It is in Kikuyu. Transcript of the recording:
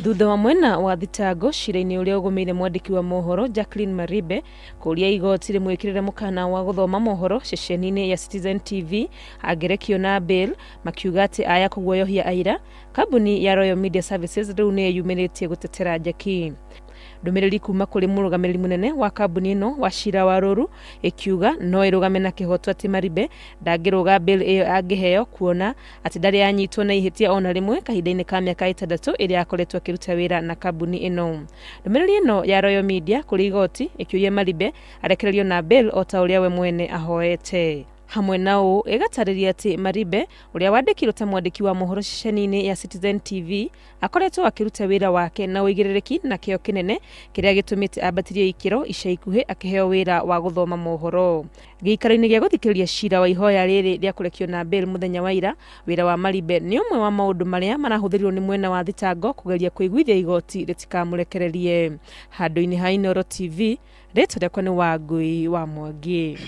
Thutha wa mwena wa thitango cira-inĩ ũrĩa ũgũmĩire mwandĩki wa mohoro Jacqueline Maribe kũria igoti rĩmwĩkĩrĩre mũkana wa gũthoma mohoro ceceni-inĩ ya Citizen TV angĩrekio na bail, makiuga atĩ aya kũguoyohia aira, kambuni ya Royal Media Services rĩu nĩ ĩyumĩrĩtie gũtetera Jackie. Ndũmĩrĩri kuma kũrĩ mũrũgamĩrĩri mũnene wa kambuni ĩno Wachira Warũru ĩkiuga no ĩrũgame na kĩhoto atĩ Maribe ndangĩrũga bail ĩyo angĩheo, kuona atĩ ndarĩ anyitwo na ihĩtia ona rĩmwe kahinda-inĩ ka mĩaka 6 ĩrĩa akoretwo akĩruta wĩra na kambuni ĩno. Ndũmĩrĩri ĩno ya Royal Media kũrĩ igoti ĩkĩũria Maribe arekererio na bail o ta ũrĩa we mwene ahoete. Hamwe na ũũ ĩgatarĩria atĩ Maribe ũrĩa wandĩkirwo ta mwandĩki wa mohoro ceceni-inĩ ya Citizen TV akoretwo akĩruta wĩra wake na ũigĩrĩrĩki na kĩo kĩnene kĩrĩa gĩtũmĩte ambatirio ikĩro ica ikuhĩ akĩheo wĩra wa gũthoma mohoro. Gĩikaro-inĩ gĩa gũthikĩrĩria cira wa ihoya rĩrĩ rĩa kũrekio na bail mũthenya wa ira, wĩra wa Maribe nĩ ũmwe wa maũndũ marĩa marahũthĩrirwo nĩ mwena wa thitango kũgeria kũiguithia igoti rĩtikamũrekererie. Handũ-inĩ ha Inooro TV, rĩtwa rĩakwa nĩ Wangui wa Mwangi.